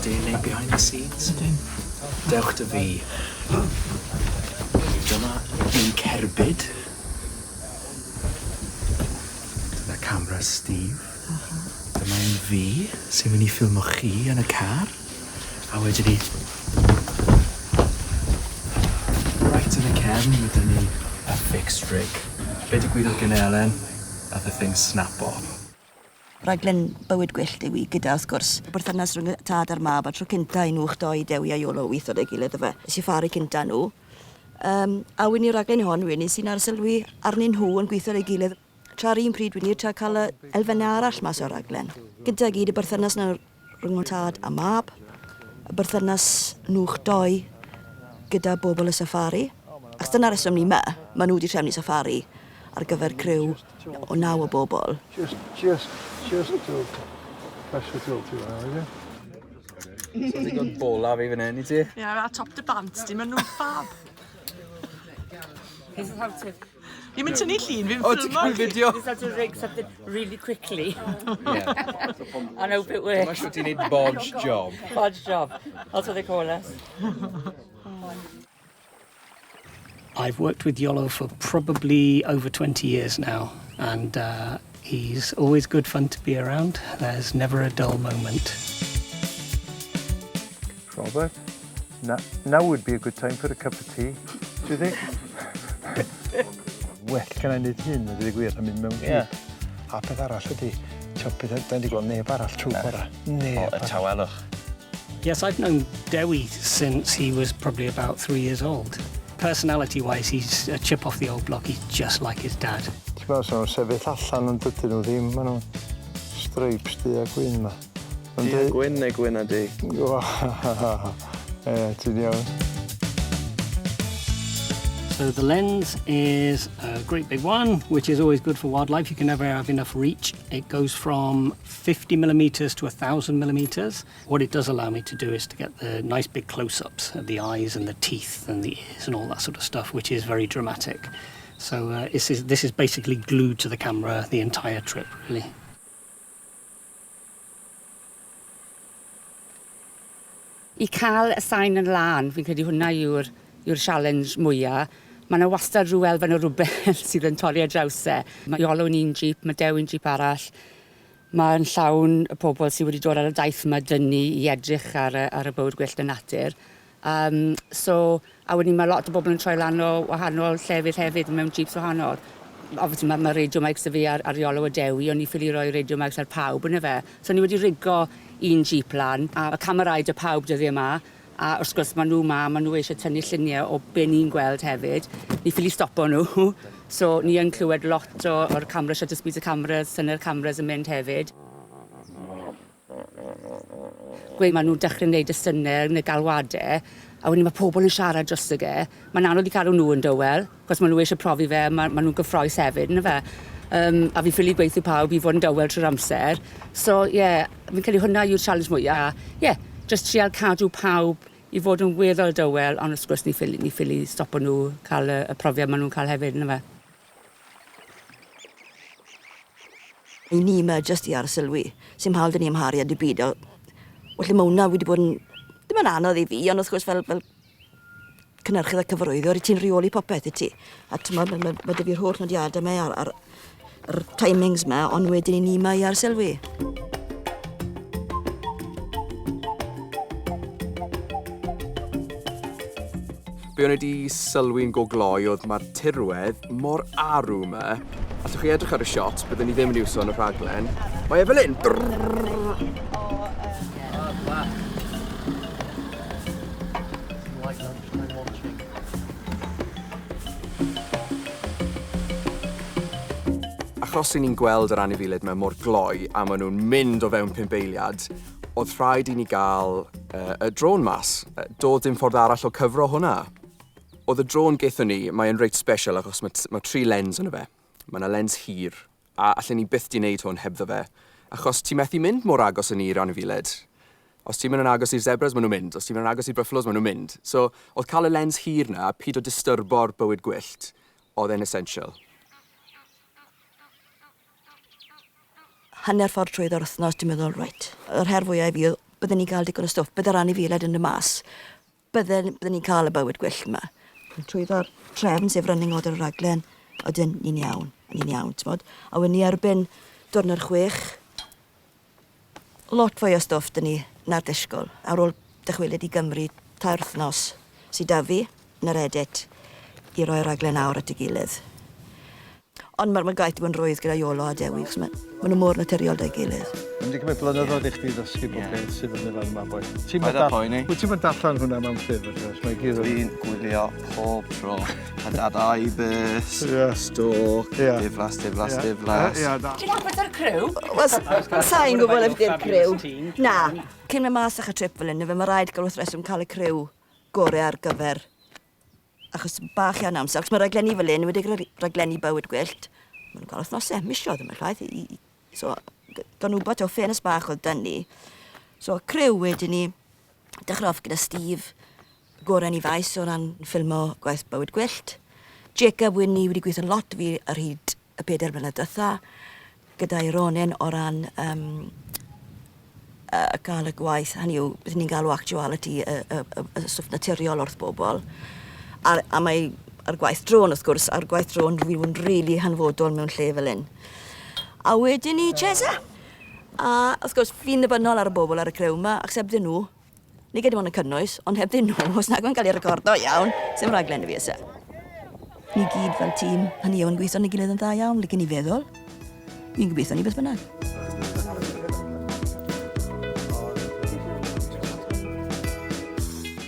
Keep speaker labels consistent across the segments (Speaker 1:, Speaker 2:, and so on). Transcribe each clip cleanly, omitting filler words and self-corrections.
Speaker 1: Odyn ni'n neud behind the scenes? Ydyn. Dewch 'da fi. Dyma ein cerbyd. Dyna camera Steve. Dyma un fi sy'n mynd i ffilmo chi yn y car. A wedyn ni... Right yn y cefn, mae 'da ni y fixed rig. Be digwyddodd gyn Elen? Nath y thing snapo.
Speaker 2: Rhaglen bywyd gwyllt yw hi gyda, wrth gwrs, y berthynas rhwng y tad a'r mab, a tro cynta i nhw'ch doi, Dewi a Iolo, weithio 'da'i gilydd yfe. Safari cynta nhw. Yym, a wn i raglen hon, wn i, sy'n arsylwi arnyn nhw yn gweithio 'da'i gilydd. Tra'r un pryd, wn i, tra cael y elfennau arall mas o'r raglen. Gynta i gyd, y berthynas 'na rhwng y tad a mab, y berthynas nhw'ch doi gyda bobl y safari. Achos dyna'r reswm ni 'ma, maen nhw wedi trefnu safari ar gyfer criw o naw o bobl.
Speaker 3: Just, just, just to pressure to ti fan'na, is it?
Speaker 1: So digon bola fi fan hyn i ti.
Speaker 4: Ie, yeah, a top dy bant di, maen nhw'n ffab.
Speaker 5: This is how to...
Speaker 4: Fi'n mynd tynnu llun, fi'n
Speaker 1: O, ti'n
Speaker 4: ffilmo.
Speaker 1: cael fideo?
Speaker 5: This is how to rig something really quickly.
Speaker 1: Yeah.
Speaker 5: And hope it works.
Speaker 1: Mae'n siŵr ti'n neud bodge job.
Speaker 5: Bodge job. That's what they call us.
Speaker 6: I've worked with Iolo for probably over 20 years now, and uh, he's always good fun to be around. There's never a dull moment.
Speaker 3: Robert, now, now would be a good time for a cup of tea, do you think? Well gen i wneud hyn, a dweud y gwir, a mynd mewn jeep. Yeah. A peth arall ydy, ti'n beth, da ni wedi gweld neb arall trwy bora. Neb
Speaker 7: O, y tawelwch.
Speaker 6: Yes, I've known Dewi since he was probably about three years old. Personality-wise, he's a chip off the old block. He's just like his dad.
Speaker 3: Ti'n meddwl, so nhw'n sefyll allan ond dydyn nhw ddim, maen nhw'n stripes du a gwyn ma.
Speaker 7: Du a gwyn neu gwyn a du?
Speaker 3: Ie, ti'n iawn.
Speaker 6: So the lens is a great big one, which is always good for wildlife. You can never have enough reach. It goes from 50 millimeters to 1,000 millimeters. What it does allow me to do is to get the nice big close-ups of the eyes and the teeth and the ears and all that sort of stuff, which is very dramatic. So uh, this, is, this is basically glued to the camera the entire trip, really.
Speaker 5: I cael y sain yn lân, fi'n credu hwnna yw'r yw'r sialens mwya. Mae yna wastad rhyw elfen o rywbeth sydd yn torri ar draws e. Mae Iolo yn un jeep, mae Dewi'n jeep arall. Mae'n llawn y pobl sydd wedi dod ar y daith yma 'dyn ni i edrych ar y ar y bywyd gwyllt a natur. Um, so, a wedyn mae lot o bobl yn troi lan o wahanol llefydd hefyd mewn jeeps wahanol. Obviously mae, mae radio mics 'da fi ar, ar Iolo a Dewi, ond ni ffili roi radio mics ar pawb, yn fe. So ni wedi rigo un jeep lan, a y camerâu 'da pawb dyddie 'ma, a wrth gwrs ma' nhw 'ma, ma' nhw eisiau tynnu lluniau o be ni'n gweld hefyd. Ni ffili stopo nhw, so ni yn clywed lot o, o'r camera, shutter speeds y cameras, synau'r cameras yn mynd hefyd. Gweud ma' nhw'n dechrau wneud y synau neu galwadau, a wedyn ma' pobl yn siarad drosto ge. Mae'n anodd i cadw nhw yn dywel, cos ma' nhw eisiau profi fe, ma' ma' nhw'n gyffroes hefyd, yndyfe? Um, a fi'n ffili gweithio pawb i fod yn dywel trwy'r amser. So, ie, yeah, fi'n credu hwnna yw'r challenge mwyaf. Ie, yeah, just trial cadw pawb i fod yn weddol dywel, ond wrth gwrs ni ffili, ni ffili stopo nhw cael y, y profiad maen nhw'n cael hefyd, yndyfe?
Speaker 2: I ni 'ma jyst i arsylwi. Sim hawl 'da ni amharu ar dim byd o... Felly ma' wnna wedi bod yn... Dim yn anodd i fi ond wrth gwrs fel fel cynhyrchydd a cyfarwyddwr 'yt ti'n rheoli popeth yt ti? A t'mod ma' ma' ma' 'da fi'r holl nodiade 'ma a'r a'r yr timings 'ma ond wedyn 'y ni 'ma i arsylwi.
Speaker 1: Be o'n i 'di sylwi'n go gloi oedd mae'r tirwedd mor arw 'ma. Allwch chi edrych ar y shots, byddwn ni ddim yn iwso yn y rhaglen. Mae e fel hyn! Achos i ni'n gweld yr anifeiliaid 'ma mor gloi a maen nhw'n mynd o fewn pump eiliad, Oedd rhaid i ni gael uh, y drone mas. Doedd dim ffordd arall o cyfro hwnna. Oedd y drone gaethon ni, mae'n reit special achos mae, mae tri lens yno fe. Mae yna lens hir, a allen ni byth di wneud hwn hebddo fe. Achos ti methu mynd mor agos yn i'r anifeiliaid. Os ti'n mynd yn agos i'r zebras, maen nhw'n mynd. Os ti'n mynd yn agos i'r buffaloes, maen nhw'n mynd. So, oedd cael y lens hir na, pyd o disturbo'r bywyd gwyllt, oedd e'n essential.
Speaker 2: Hanner ffordd trwyddo'r wythnos, dwi'n meddwl, reit, yr her fwyaf i fi oedd Bydden ni'n cael digon o stwff, bydde'r anifeiliaid yn y mas, bydden, bydden ni'n cael y bywyd gwyllt yma. Trwyddo'r trefn, sef running order y raglen, wedyn ni'n iawn, ni'n iawn, t'mod. A wedyn ni erbyn diwrnod 6, lot fwy o stwff 'da ni na'r disgwyl. Ar ôl dychwelyd i Gymru 3 wythnos sy 'da fi yn yr edit i roi'r raglen awr at ei gilydd. Ond mae'r ma gwaith 'di bod yn rwydd gyda Iolo a Dewi, achos mae, ma nhw mor naturiol 'da'i gilydd.
Speaker 3: Mae'n wedi cymryd blynyddoedd i chdi ddysgu bob peth sydd yn y fan yma, boi. Ti'n
Speaker 7: Paid â poeni.
Speaker 3: Wyt ti'n mynd darllen hwnna mewn llyfr, Josh? Mae gyd yn...
Speaker 7: Dwi'n gwylio pob tro. Hadad ibis, stork, diflas, diflas, diflas.
Speaker 3: Ie, na.
Speaker 5: Ti'n hapus â'r criw?
Speaker 2: Wel, sa i'n gwybod am di'r criw. Na, cyn mynd mas â'ch trip fel hyn, fe mae rhaid gael wrth reswm cael y criw gorau ar gyfer achos bach iawn amser, achos mae raglenni fel hyn, wedi raglenni bywyd gwyllt, maen nhw'n cael wythnosau, misoedd yma llaeth. I, i, so, gan wybod o ffenest bach oedd dyn ni. So, criw wedyn ni, dechrau off gyda Steve, gorau ni faes o ran ffilmo gwaith bywyd gwyllt. Jacob wedyn ni wedi gweithio lot fi ar hyd y 4 mlynedd diwetha, gyda'i Ronin o ran um, uh, gael y gwaith, hynny yw, beth ni'n galw actuality, y, y, y, y stwff naturiol wrth bobl. A, a mae a'r gwaith drôn, wrth gwrs, a'r gwaith drôn rhywun rili really hanfodol mewn lle fel hyn. A wedyn ni Chesa. A wrth gwrs, fi'n ddibynnol ar y bobl ar y criw yma, ac hebddyn nhw, ni gyda ond y cynnwys, ond hebddyn nhw, os nag o'n cael ei recordo iawn, sy'n raglen i fi ysau. Ni gyd fel tîm, hynny yw yn gweithio yn y gilydd yn dda iawn, licen i feddwl. Fi'n gobeithio ni beth bynnag.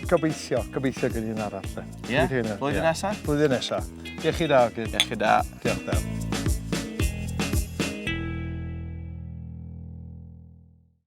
Speaker 3: Gobeithio, gobeithio gyda un arall.
Speaker 7: Ie, blwyddyn nesa?
Speaker 3: Blwyddyn nesa. Iechyd da, gyd.
Speaker 7: Iechyd da.
Speaker 3: Diolch, Daf.